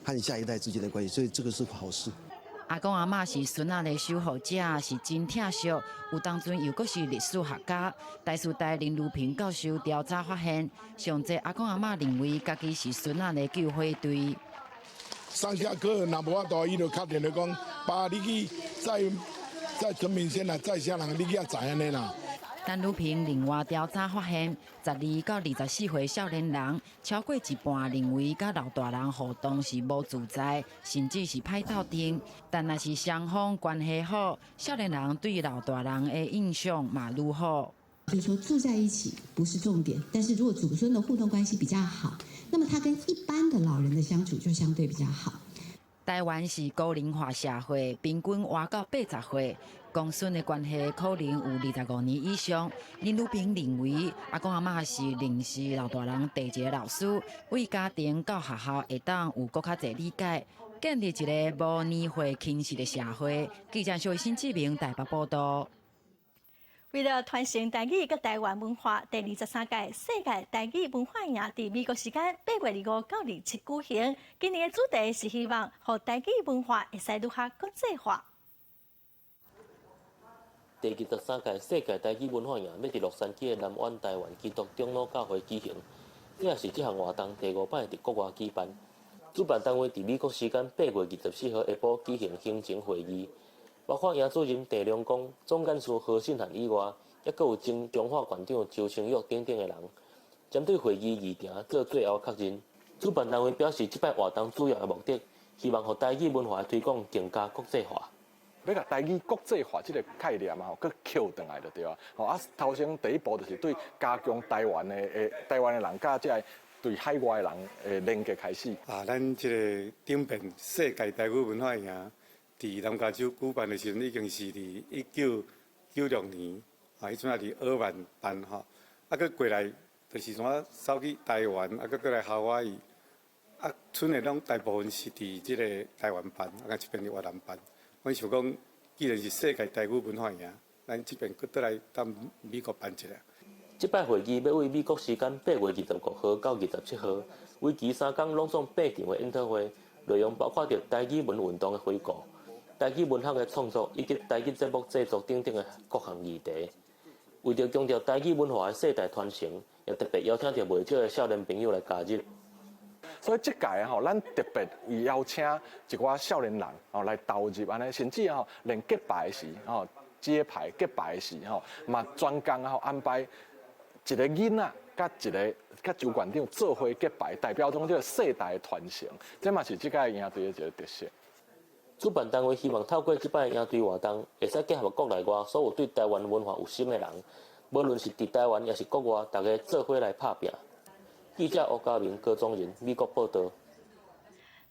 和下一代之間的關係，所以這個是好事。阿公阿嬤是孫仔的守護者，是真疼惜。有當陣又閣是歷史學家，台師大林如平教授調查發現，上濟阿公阿嬤認為家己是孫仔的救火隊。上下課若無法度，伊就敲電話講：爸，你去載載陳明先啦，載啥人？你去遐載按呢啦。陳如平另外調查發現，12到24歲少年人超過一半認為佮老大人互動是無自在，甚至是歹鬥陣。但若是雙方關係好，少年人對老大人的印象嘛愈好。就是說住在一起不是重點，但是如果祖孫的互動關係比較好，那麼他跟一般的老人的相處就相對比較好。台灣是高齡化社會，平均活到80歲，公孫的關係可能有25年以上。林如平認為，阿公阿嬤是認識老大人第一个老師，為家庭到學校會當有閣較濟理解，建立一个無年歲歧視的社會。記者蕭新志明台北報道。為了傳承台語佮台灣文化，第23屆世界台語文化營佇美國時間8月25到27舉行。今年的主題是希望，予台語文化會使愈較國際化。第23屆世界台語文化營欲佇洛杉磯的南灣台灣基督長老教會舉行，這也是這項活動第五擺佇國外舉辦。主辦單位佇美國時間8月24號下晡舉行行前會議。包括營主任鄭良光、總幹事何信漢以外，猶閣有前彰化縣長周清玉等等的人，針對會議議程做最後確認。主辦單位表示，這擺活動主要的目的，希望予台語文化的推廣更加國際化。欲共台語國際化這个概念啊，吼，閣抾轉來就對啊。吼啊，頭先第一步就是對加強台灣的人，佮這个對海外的人的連結開始。啊，咱這个頂遍世界台語文化營，佇南加州舉辦的時陣，已經是佇1996年，啊，彼陣也佇爾灣辦吼，啊，閣過來就是怎走去台灣，啊，閣過來夏威夷，啊，賰的攏大部分是佇這个台灣辦，啊，這邊佇越南辦。阮想講，既然是世界台語文化營，咱這邊閣倒來踮美國辦一下。這擺會議欲對美國時間8月25號到27號，為期3工，攏總8場的研討會，內容包括著台語文運動的回顧、台語文學的創作以及台語節目製作等等的各項議題。為著強調台語文化的世代傳承，也特別邀請著袂少的少年朋友來加入。所以這屆吼，咱特別邀請一寡少年人吼來投入按呢，甚至吼連結拜時吼揭牌結拜時吼，嘛專工吼安排一个囡仔佮一个佮周縣長做伙結拜，代表講這个世代的傳承，這嘛是這屆營隊的一个特色。主辦單位希望透過這擺營隊活動，會使結合國內外所有對台灣文化有心的人，無論是佇台灣抑是國外，大家做伙來拍拚。記者吳家明、高宗仁，美國報導。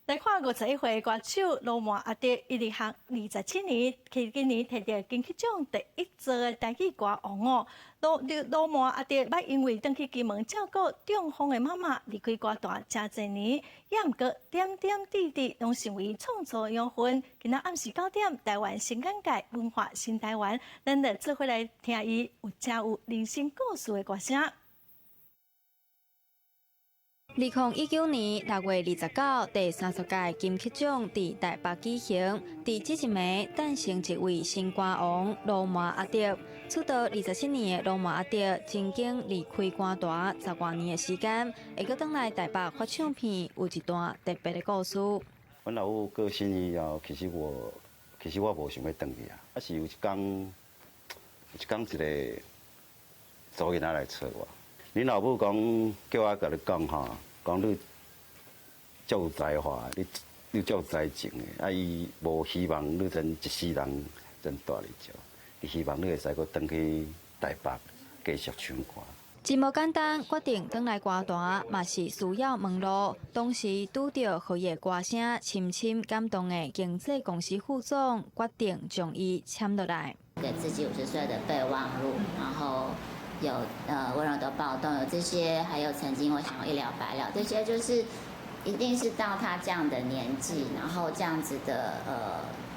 來看51歲歌手羅曼阿德，伊入行27年，佢今年摕著金曲獎第一座的台語歌王哦。羅曼阿德捌因為轉去金門照顧中風的媽媽離開歌壇誠濟年，也毋過點點滴滴攏成為創作養分。今仔暗時9點，台灣新眼界文化新台灣，咱來做伙來聽伊有誠有人生故事的歌聲。2019年6月29，第30屆金曲獎佇台北舉行，佇這一暝誕生一位新歌王羅曼阿德。出道27年的羅曼阿德，曾經離開歌壇10外年的時間，會閣轉來台北發唱片，有一段特別的故事。阮老母過身以後，其實我無想欲轉去啊，啊是有一工一个查某囡仔來揣我。恁老母講叫我共你講吼，講你足有才華，你足有才情的，啊伊無希望你陣一世人陣蹛佇遮，伊希望你會使閣轉去台北繼續唱歌。真無簡單，決定轉來歌壇，嘛是需要門路。當時拄著予伊的歌聲深深感動的經紀公司副總，決定將伊簽落來。給自己50歲的備忘錄，然後有溫柔的暴動，有這些，還有曾經我想要一了百了，這些就是一定是到他這樣的年紀，然後這樣子的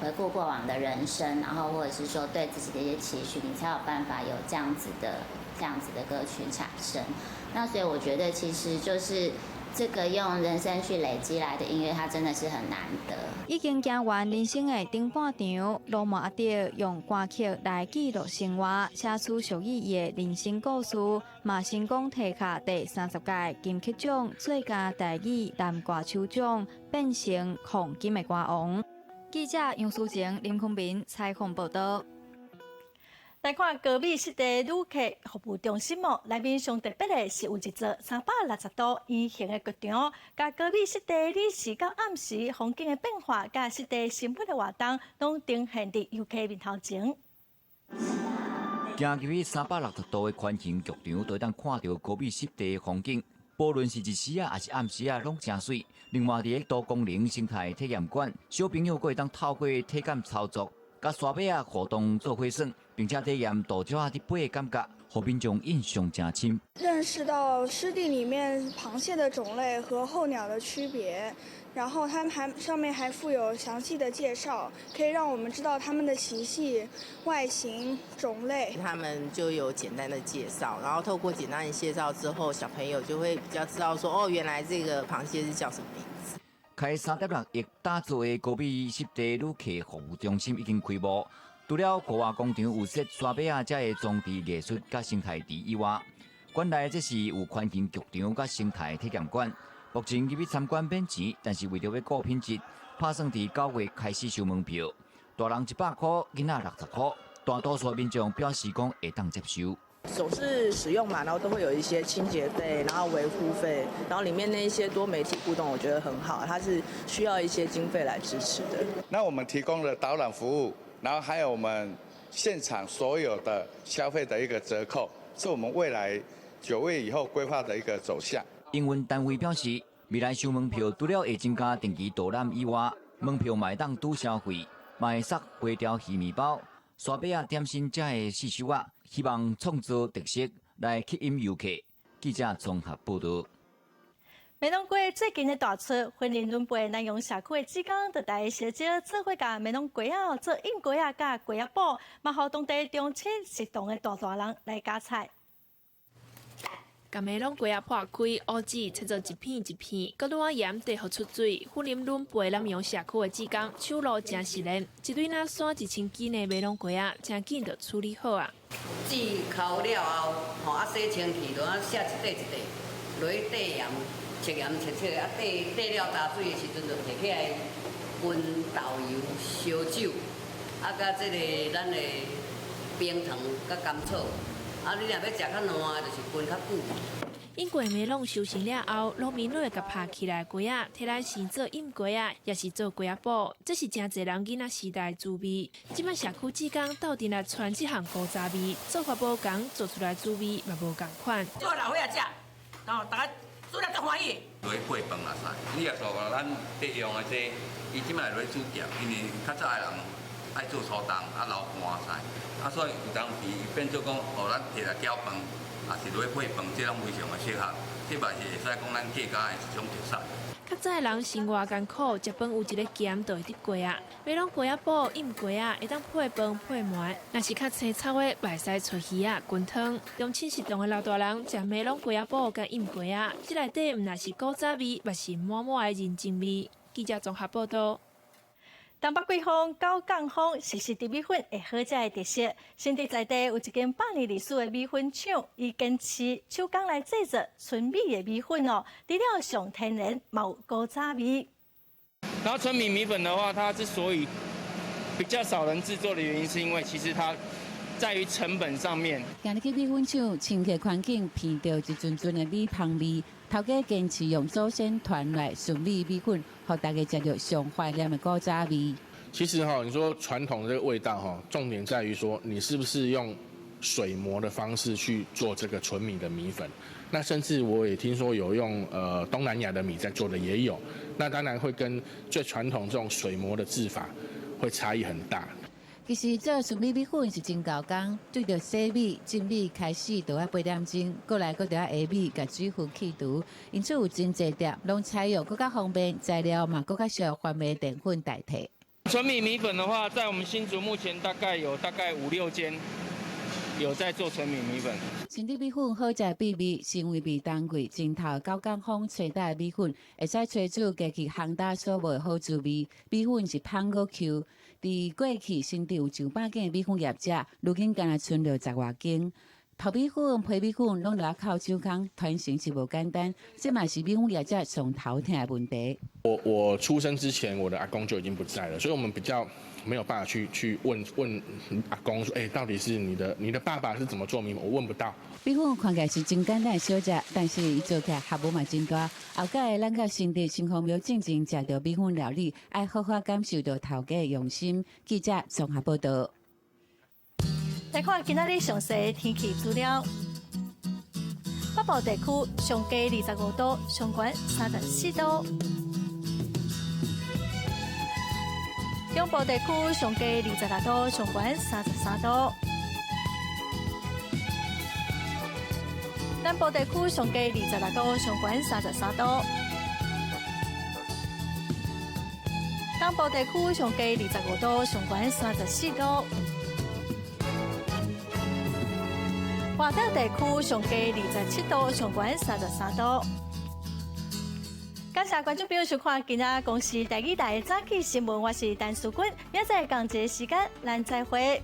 回顧過往的人生，然後或者是說對自己的一些期許，你才有辦法有這樣子的歌曲產生。那所以我覺得其實就是這個用人生去累積來的音樂，它真的是很難得。已經行完人生的頂半場，羅曼阿德用歌曲來記錄生活，寫出屬於伊的人生故事，嘛成功提下第30屆金曲獎最佳台語男歌手獎，變成黃金的歌王。記者楊淑晴、林坤明採訪報道。來看高美濕地旅客服務中心哦，內面上特別的是有一座360度圓形的劇場，共高美濕地日時到暗時風景的變化，佮濕地生物的活動，攏呈現佇遊客面頭前。行入去360度的環形劇場，就會當看著高美濕地的風景。無論是日時啊，抑是暗時啊，攏誠媠。另外，佇個多功能生態體驗館，小朋友閣會當透過體感操作，佮沙馬仔互動做伙耍，並且體驗渡鳥仔佇飛的感覺，予民眾印象誠深。認識到濕地裡面螃蟹的種類和候鳥的區別，然後他們還上面還附有詳細的介紹，可以讓我們知道它們的習性、外形、種類。他們就有簡單的介紹，然後透過簡單的介紹之後，小朋友就會比較知道說，哦，原來這個螃蟹是叫什麼名字。開3.6億打造的高美濕地旅客服務中心已經開幕。除了戶外廣場有設沙馬仔遮的裝置藝術佮生態池以外，館內則是有環形劇場佮生態體驗館。目前入去參觀免錢，但是為著欲顧品質，拍算佇9月開始收門票。大人100箍，囡仔60箍。大多數民眾表示講會當接受。總是使用嘛，然後都會有一些清潔費，然後維護費，然後裡面那一些多媒體互動，我覺得很好，它是需要一些經費來支持的。那我們提供的導覽服務，然後還有我們現場所有的消費的一個折扣，是我們未來9月以後規劃的一個走向。營運單位表示，未來收門票除了會增加定期導覽以外，門票嘛會當拄消費，嘛會送花雕魚麵包、沙馬仔點心遮的四手仔，希望創造特色來吸引遊客。記者綜合報道。美濃粿最近的大出，雲林崙背南陽社區的志工，就來小招做伙共美濃粿仔做印粿仔佮粿仔脯，嘛予當地中青食堂的大大人來加菜。共美濃粿仔破開，烏子切做一片一片，閣滷仔鹽綴予出水。雲林崙背南陽社區的志工手路誠熟練，一蕊若山1000斤的美濃粿仔，誠緊就處理好啊。籽剾了後，吼啊洗清氣，就按寫一塊一塊，落去綴鹽，切鹽切切，啊綴綴了焦水的時陣，就提起來滾豆油、燒酒，啊佮這个咱的冰糖佮甘草。啊，你若欲食較爛的，就是滾較久。印過麥櫳收成了後，農民攏會共拍起來粿仔，提來先做印粿仔，抑是做粿仔脯，這是誠濟人囡仔時代的滋味。這擺社區志工鬥陣來傳這項古早味，做法無仝，做出來滋味嘛無仝款。做老歲仔食，然後大家煮了足歡喜。落去配飯也使，你若說咱在用的這個，伊這擺落去煮鹹，因為較早的人愛做粗重，啊流汗使。啊，所以有當時變做講，哦，咱提來攪飯，也是落去配飯，這攏非常的適合。這嘛是會使講咱客家的一種特色。較早的人生活艱苦，食飯有一个鹹就會得過啊。麥櫳粿仔脯、印粿仔會當配飯配糜，若是較青草的，嘛會使揣魚仔羹湯。中凊食堂的老大人食麥櫳粿仔脯佮印粿仔，這內底毋但是古早味，嘛是滿滿的人情味。記者綜合報道。東北季風、九降風是濕地米粉會好食的特色。新竹在地有一間百年歷史的米粉廠，伊堅持手工來製作純米的米粉哦。除了上天然，嘛有古早味。然後純米米粉的話，它之所以比較少人製作的原因，是因為其實它在於成本上面。行入去米粉廠，清潔環境，鼻著一陣陣的米香味。頭家堅持用祖先傳來純米米粉，予大家食著上懷念的古早味。其實哈，你說傳統的這個味道哈，重點在於說你是不是用水磨的方式去做這個純米的米粉。那甚至我也聽說有用東南亞的米在做的也有。那當然會跟最傳統這種水磨的製法會差異很大。其實做純米米粉是真猴工，對著洗米、浸米開始就愛八點鐘，過來閣著愛下米，共水分去除。因此有真濟店攏採用閣較方便，材料嘛閣較俗番麥澱粉代替。純米米粉的話，在我們新竹目前大概有大概五六間有在做純米米粉。新竹米粉好食秘密，是因為袂當季前頭九江風吹來的米粉，會使吹出過去烘焦所無的好滋味。米粉是芳閣 Q。佇過去新竹有上百間米粉業者，如今干焦賰著十外間。泡米粉、批米粉攏著愛靠手工，傳承是無簡單，這嘛是米粉業者上頭疼的問題。我出生之前，我的阿公就已經不在了，所以我們比較沒有辦法去問問阿公說，到底是你的爸爸是怎麼做米粉？我問不到。米粉看起來是真簡單的小食，但是伊做起來學問嘛真大。後蓋咱到新竹城隍廟進前食著米粉料理，愛好好感受著頭家的用心。記者綜合報道。來看今仔日詳細天氣資料。北部地區上低25度，上懸34度。中部地區上低26度，上懸33度。南部地區上低26度，上懸33度。東部地區上低25度，上懸34度。外島地區上低27度，上懸33度。感謝觀眾朋友收看今仔公視台語台的早起新聞，我是陳淑君，明仔載仝一个時間，咱再會。